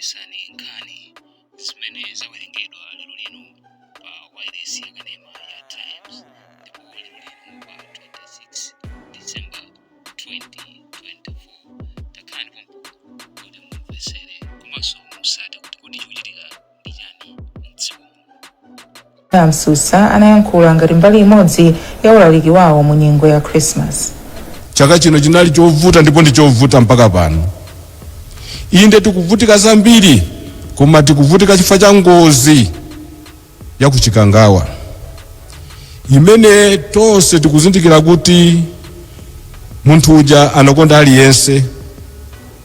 Tikubweresani nkhani zimene zawerengedwa lero lino pa wailesi yakanema ya Times, ndipo lero lino pa 26 December 2024. Takhalani pompo kuti mumvesere komanso musate kuti kodi chikuchitika ndi chani mdziko muno. A Msusa anayankhula ngati mbali imodzi ya ulaliki wawo mu nyengo ya Christmas. Chaka chino chinali chovuta ndipo ndi chovuta mpaka pano. Inde, tikuvutika zambiri, koma tikuvutika chifukwa cha ngozi ya kuchikangawa imene tonse tikuzindikira kuti munthu uja anakonda aliyense,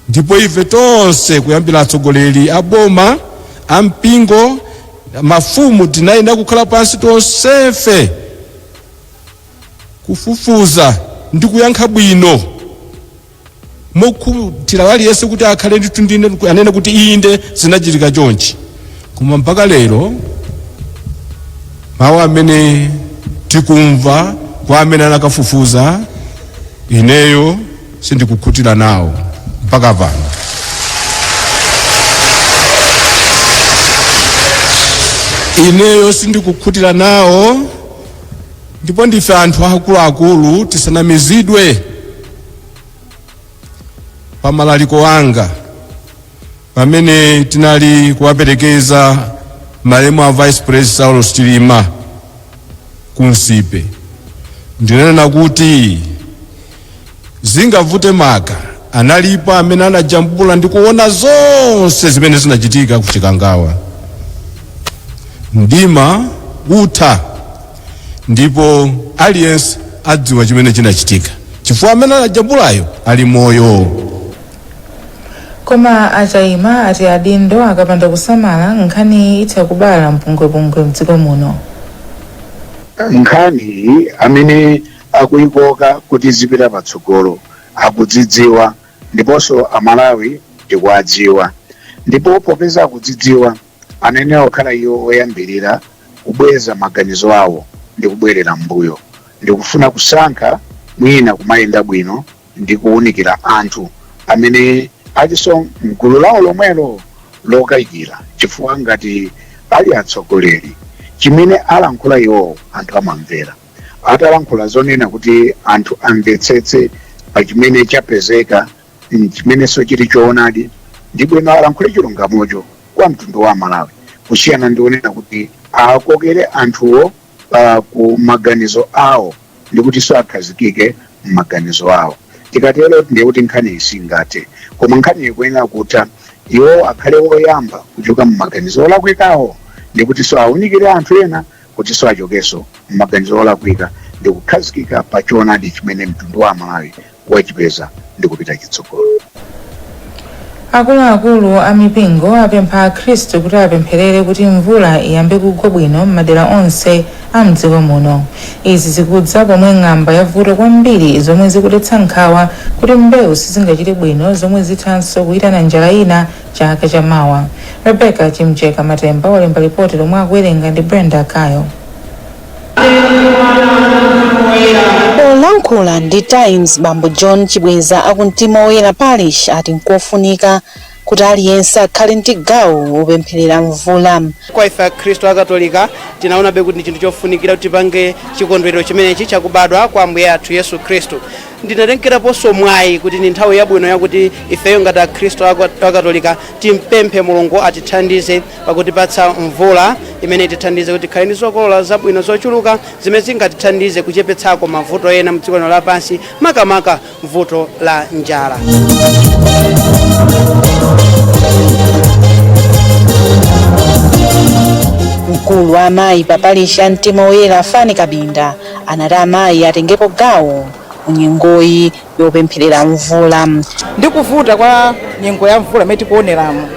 ndipo ife tonse kuyambira atsogoleri a boma, a mpingo, mafumu, tinayenda kukhala pansi tonsefe kufufuza ndi kuyankha bwino mokhutira aliyense kuti akhale ndithu ndine anene kuti inde, zinachitika chonchi. Koma mpaka lero mawu amene tikumva kwa amene anakafufuza, ineyo sindikukhutira nawo mpaka pano. Ineyo sindikukhutira nawo, ndipo ndife anthu akuluakulu, tisanamizidwe. Pa malaliko anga pamene tinali kuwaperekeza malemu a Vice President Saulos Chilima ku Nsipe, ndinanena kuti zingavute maka analipo amene anajambula ndi kuona zonse zimene zinachitika ku Chikangawa. Mdima utha ndipo aliyense adziwa chimene chinachitika, chifukwa amene anajambulayo ali moyo. Koma a Chaima ati adindo akapanda kusamala, nkhani itha kubala mpungwepungwe mdziko muno. Nkhani iyi, amene akuyikoka kuti zipita patsogolo akudzidziwa, ndiponso Amalawi ndikuwadziwa, ndipo popeza akudzidziwa, anayenera kukhala iwo oyambirira kubweza maganizo awo ndi kubwerera m'mbuyo ndikufuna kusankha mwina kumayenda bwino ndi kuwunikira anthu amene alinso mgulu lawo lomwelo lokayikira, chifukwa ngati ali atsogoleri, chimene alankhula iwowo anthu amamvera. Atalankhula zonena kuti anthu amvetsetse pa chimene chapezeka, chimenenso chili choonadi, ndi bwino alankhule chilungamocho kwa mtundu wa Malawi, kusiyana ndi kunena kuti akokere anthuwo ku maganizo awo ndi kutinso akhazikike m'maganizo awo. Tikatero ndiye kuti nkhani singathe, koma nkhani ikuyenera kutha iwo akhale woyamba kuchoka m'maganizo olakwikawo ndi kutinso awunikire anthu ena kutinso achokenso m'maganizo olakwika ndi kukhazikika pa choonadi chimene mtundu wa Malawi wachipeza ndi kupita chitsogolo. Akuluakulu a mipingo apempha Akhristu kuti apempherere kuti mvula iyambe kugwa bwino m'madera onse a mdziko muno. Izi zikudza pomwe ng'amba yavuta kwambiri, zomwe zikudetsa nkhawa kuti mbewu sizingachite bwino, zomwe zithanso kuyitana njala ina chaka chamawa. Rebecca Chimjeka Matemba walemba lipoti lomwe akuwerenga ndi Brenda Kayo. Polankhula ndi Times, Bambo John Chibweza aku Mtima Woyera Parish ati nkofunika kuti aliyense akhale ndi gawo wopempherera mvula. Kwa ife Akhristu Akatolika, tinaonabe kuti ndi chinthu chofunikira kuti tipange chikondwerero chimenechi chakubadwa kwa Ambuye athu Yesu Khristu. Ndinatengeraponso mwayi kuti ndi nthawi yabwino yakuti ifeyo ngati Akhristu Akatolika timpemphe Mulungu atithandize pakutipatsa mvula imene itithandize kuti tikhale ndi zokolola zabwino zochuluka zimene zingatithandize kuchepetsako mavuto ena mdziko lino lapansi, makamaka vuto la njala. Mkulu wa amayi pa parish ya Mtima Woyera, Fani Kabinda, anati amayi atengepo gawo mu nyengoyi yopempherera mvula. Ndi kuvuta kwa nyengo ya mvula imene tikuoneramo,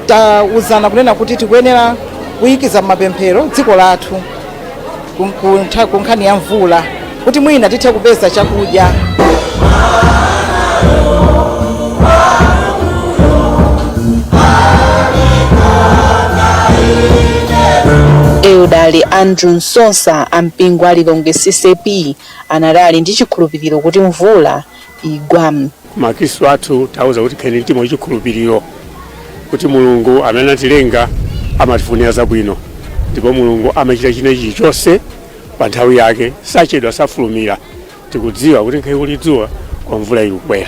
tauzana kunena kuti tikuyenera kuyikiza m'mapemphero dziko lathu ku nkhani ya mvula kuti mwina tithe kupeza chakudya. Eudali Andrew Msosa ampingo a Lilongwe CCAP anati ali ndi chikhulupiriro kuti mvula igwa. Makhristu athu tauza kuti khalani mtima wachikhulupiriro. Kuti Mulungu amene anatilenga amatifunira zabwino, ndipo Mulungu amachita china chilichonse pa nthawi yake, sachedwa, safulumira. Tikudziwa kuti nkhayi kuli dzuwa kwa mvula ikubwera.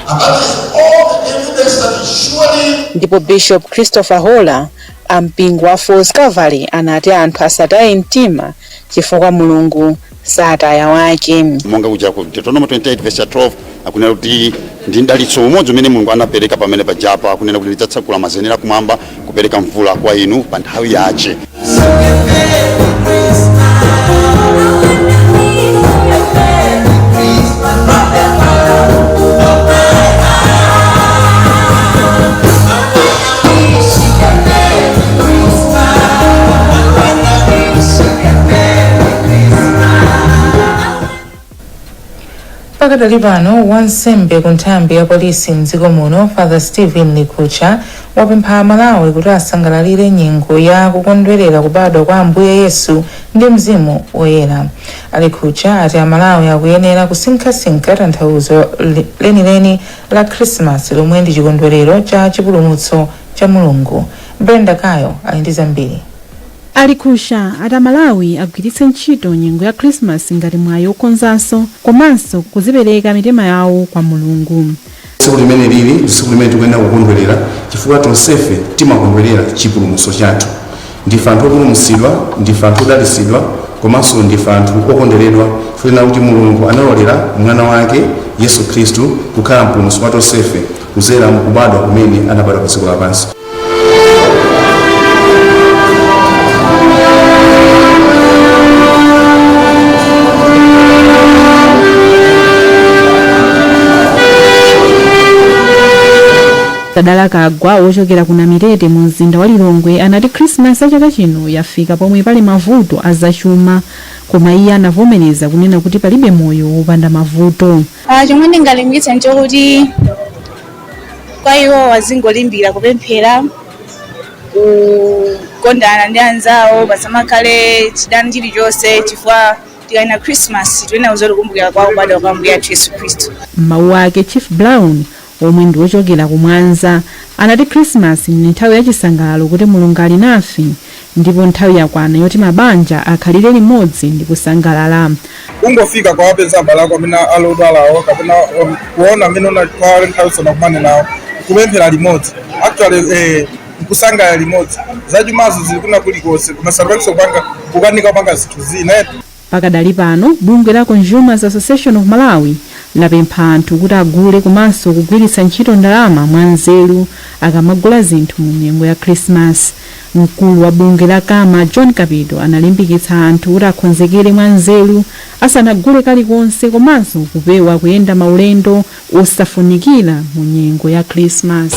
Ndipo Bishop Christopher Hola ampingo wa Falls Calvary anati anthu asataye mtima chifukwa Mulungu sataya wake. Monga kuja ku Deuteronomy 28 verse 12 akunena kuti ndi mdalitso umodzi umene Mulungu anapereka pamene pajapa, akunena kuti ndidzatsekula mazenera kumwamba kupereka mvula kwa inu pa nthawi yache. Pakadali pano, wansembe ku nthambi ya polisi mdziko muno, Father Stephen Likucha, wapempha Amalawi kuti asangalalire nyengo ya kukondwerera kubadwa kwa Ambuye Yesu ndi Mzimu Woyera. Alikucha ati Amalawi akuyenera kusinkhasinkha tanthauzo lenileni la Khrisimasi, lomwe ndi chikondwerero cha chipulumutso cha Mulungu. Brenda Kayo ali ndi zambiri. Alikusha ati Amalawi agwiritse ntchito nyengo ya Khrisimasi ngati mwayi okonzanso komanso kuzipereka mitima yawo kwa Mulungu. Tsiku limene lili ndi tsiku limene tikuyenera kukondwerera chifukwa tonsefe timakondwerera chipulumutso chathu. Ndife anthu opulumutsidwa, ndife anthu odalitsidwa, komanso ndife anthu okondweredwa chifukwa kuti Mulungu analolera mwana wake Yesu Khristu kukhala mpulumutsi wa tonsefe kudzera mukubadwa kumene anabadwa pa dziko lapansi. Tadala Kagwa wochokera ku Namitete mu mzinda wa Lilongwe anati Khrisimasi ya chaka chino yafika pomwe pali mavuto azachuma, koma iye anavomereza kunena kuti palibe moyo wopanda mavuto. Chomwe ndingalimbikitse nchokuti kwa iwo azingolimbira kupemphera, kukondana ndi anzawo, pasamakhale chidani chilichonse, chifukwa tikayina Christmas tiyenera kuzolikumbukira kwa kubadwa kwa Ambuye athu Yesu Khristu. M'mawu ake, Chief Brown omwe ndi wochokera ku Mwanza anati Khrisimasi ndi nthawi yachisangalalo kuti Mulungu ali nafe, ndipo nthawi yakwana yoti mabanja akhalire limodzi ndi kusangalala. Kungofika kwawapeza abale ako amene ali odwalawo kapena kuona amene unakhala nthawi usanakumane nawo, kupemphera limodzi, actually nkusangalala limodzi. Zachumazo zili kuna kulikonse, koma satipangisa kupanga kukanika kupanga zinthu zina. Pakadali pano, bungwe la Consumers Association of Malawi lapempha anthu kuti agule komanso kugwiritsa ntchito ndalama mwanzeru akamagula zinthu mu nyengo ya Christmas. Mkulu wa bungwe la Kama, John Kapito, analimbikitsa anthu kuti akonzekere mwanzeru asanagule kalikonse komanso kupewa kuyenda maulendo osafunikira mu nyengo ya Christmas.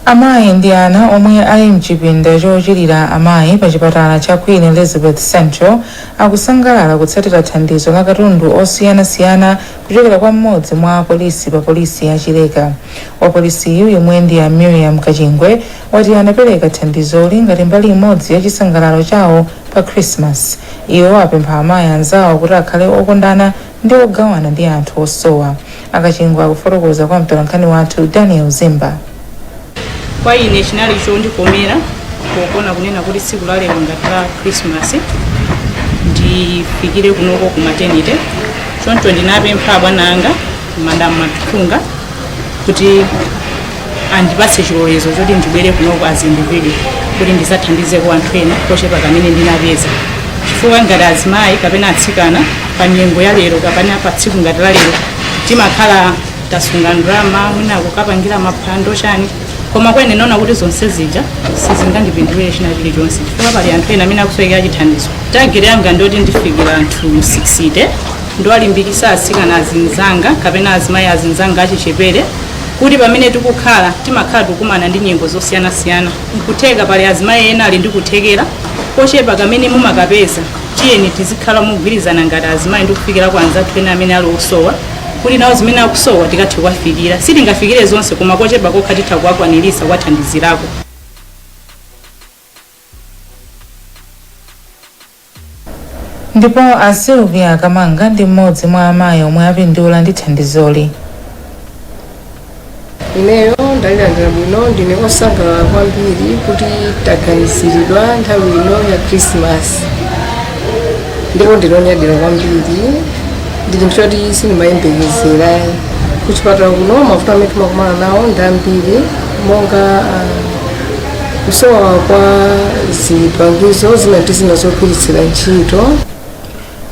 Amayi ndi ana omwe ali mchipinda chochirira amayi pa chipatala cha Queen Elizabeth Central akusangalala kutsatira thandizo la katundu osiyanasiyana kuchokera kwa mmodzi mwa apolisi pa polisi ya Chileka. Wapolisiyu, yemwe ndi ya Miriam Kachingwe, wati anapereka thandizoli ngati mbali imodzi ya chisangalalo chawo pa Christmas. Iwo apempha amayi anzawo kuti akhale okondana ndi ogawana ndi anthu osowa. Akachingwe akufotokoza kwa mtolankhani wathu Daniel Zimba. Kwa ine chinali chondikomera pokona kunena kuti tsiku la lero ngati la Christmas ndifikire kunoko ku maternity. Choncho ndinapempha abwana anga, Madam Matufunga, kuti andipatse chilolezo choti ndibwere kunoko as individual kuti ndizathandizeko anthu ena kochepa kamene ndinapeza, chifukwa ngati azimayi kapena atsikana pa nyengo ya lero kapena pa tsiku ngati la lero timakhala tasunga ndalama mwina kukapangira maphwando chani, koma kwene naona kuti zonse zija sizingandipindulire china chilichonse chifukwa pali anthu ena amene akusowekera chithandizo. Target yanga ndoti ndifikira anthu 60. Ndiwalimbikisa atsikana azinzanga kapena azimayi azinzanga achichepere kuti pamene tikukhala timakhala tikumana ndi nyengo zosiyanasiyana, nkutheka pali azimayi ena ali ndi kuthekera kochepa kamene mumakapeza. Tiyeni tizikhala mogwirizana ngati azimayi ndi kufikira kwa anzathu ena amene ali osowa. Kuti nawo zimene akusowa tikathe kuwafikira. Sitingafikire zonse, koma kochepa kokha titha kuwakwanirisa, kuwathandizirako. Ndipo a Sylvia Kamanga ndi mmodzi mwa amayi omwe apindula ndi thandizoli. Ineyo ndalilandira bwino. Ndine osangalala kwambiri kuti taganiziridwa nthawi ino ya Krismasi, ndipo ndinonyadira kwambiri. Ndi chinthu choti sindimayembekezera. Kuchipatala kuno mavuto amene timakumana nawo ndi ambiri, monga kusowa kwa zipangizo zina ndi zina zogwiritsira ntchito.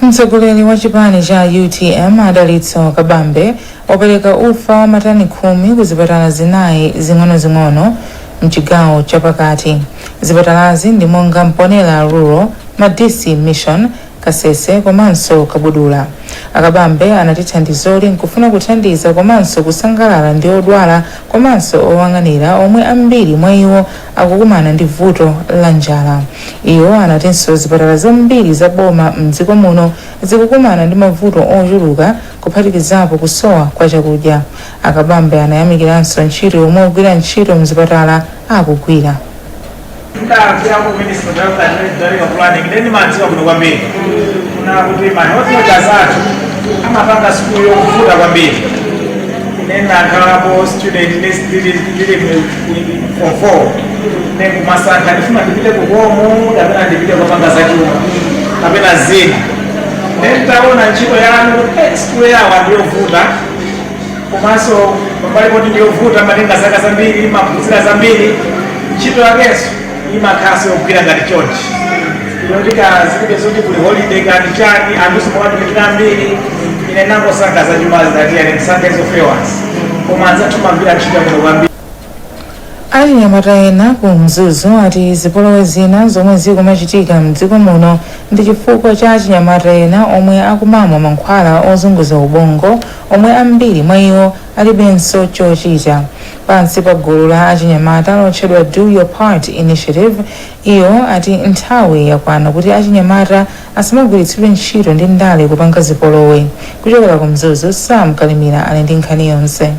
Mtsogoleri wa chipani cha UTM, Adalitso Kabambe, wapereka ufa wa matani 10 ku zipatala zinayi zing'onozing'ono mchigawo chapakati. Zipatalazi ndi monga Mponela Rural, Madisi Mission, Kasese komanso Kabudula. Akabambe anati thandizoli nkufuna kuthandiza komanso kusangalala ndi odwala komanso owang'anira, omwe ambiri mwa iwo akukumana ndi vuto la njala. Iwo anatinso zipatala zambiri za boma mdziko muno zikukumana ndi mavuto ochuluka, kuphatikizapo kusowa kwa chakudya. Akabambe anayamikiranso ntchito yomwe ogwira ntchito mzipatala akugwira. Ndafika ku Ministry of Health and Medical Planning, then madziwa kuno kwambiri kuna kuti ma health workers athu amapanga sukulu yokuvuta kwambiri. Ine nakhalapo student ndili form 4, nekumasankha ndifuna ndipite kukomu kapena ndipite kupanga zachuma kapena zina. Nentaona ntchito yanu kuti sukulu yawo ndiyovuta, komanso pambali poti ndiyovuta, matenga zaka zambiri, maphunzira zambiri, ntchito yakenso imakhaso yogwira ngati chonchi, yoti kazilibe zoti kuli holiday kani chani, anthu simuwatumikira ambiri. Ine nangosankha zachumazi, zati ndisankhe zofewazi, koma anzathu magwira ntchito muno kwambiri. Achinyamata ena ku Mzuzu ati zipolowe zina zomwe zikumachitika mdziko muno ndi chifukwa cha achinyamata ena omwe akumamwa mankhwala ozunguza ubongo, omwe ambiri mwa iwo alibenso chochita. Pansi pa gulu la achinyamata lotchedwa Do Your Part Initiative, iwo ati nthawi yakwana kuti achinyamata asamagwiritsidwe ntchito ndi ndale kupanga zipolowe. Kuchokera ku Mzuzu, Sam Kalimira ali ndi nkhani yonse.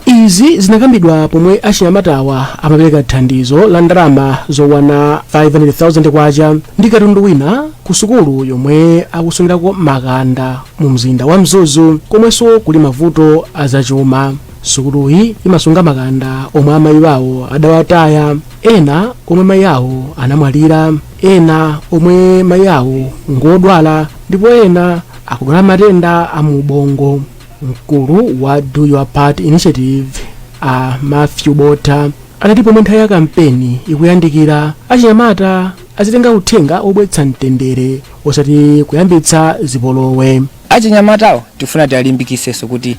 Izi zinakambidwa pomwe achinyamatawa amapereka thandizo la ndalama zokwana 500,000 kwacha ndi katundu wina ku sukulu yomwe akusungirako makanda mu mzinda wa Mzuzu, komwenso kuli mavuto azachuma. Sukuluyi imasunga makanda omwe amayi awo adawataya, ena omwe mayi awo anamwalira, ena omwe mayi awo ngodwala, ndipo ena akudwala matenda a mu ubongo. Mkulu wa Do Your Part Initiative, a Matthew Bota, anati pomwe nthawi ya kampeni ikuyandikira, achinyamata azitenga uthenga obweretsa mtendere, osati kuyambitsa zipolowe. Achinyamatawo tifuna tiwalimbikisenso kuti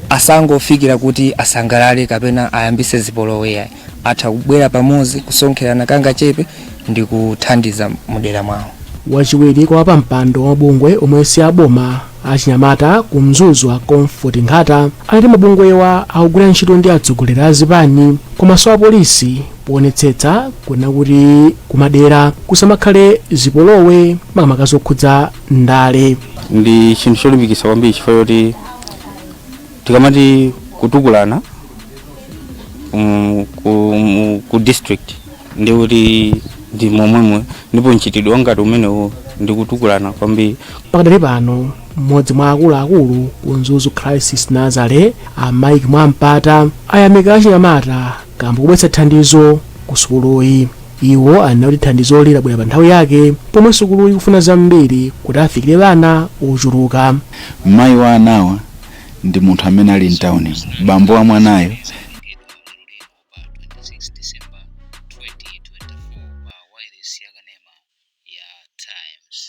asangofikira kuti asangalale kapena ayambise zipolowe ayi. Atha kubwera pamodzi, kusonkherana kangachepe ndi kuthandiza mudera mwawo. Wachiwiri kwa wapampando wa mabungwe omwe si aboma achinyamata ku Mzuzu, a Comfort Nkhata, anati mabungwewa akugwira ntchito ndi atsogoleri a zipani komanso apolisi poonetsetsa kuna kuti kumadera kusamakhale zipolowe, makamaka zokhudza ndale. Ndi chinthu cholimbikitsa kwambiri, chifukwa choti tikamati kutukulana ku district, ndi kuti ndi momwemwe, ndipo mchitidwe wangati umenewo ndi kutukulana kwambiri. Pakadali pano, mmodzi mwa akuluakulu ku Mzuzu Crisis Nursery, a Mike Mwampata, ayamika achinyamata kamba kubweretsa thandizo ku sukuluyi. Iwo anena kuti thandizoli labwera pa nthawi yake, pomwe sukuluyi ikufuna zambiri kuti afikire ana ochuluka. Mayi wa anawa ndi munthu amene ali mtawuni, bambo wa mwanayo. 26 December 2024 pa wireless yakanema ya Times.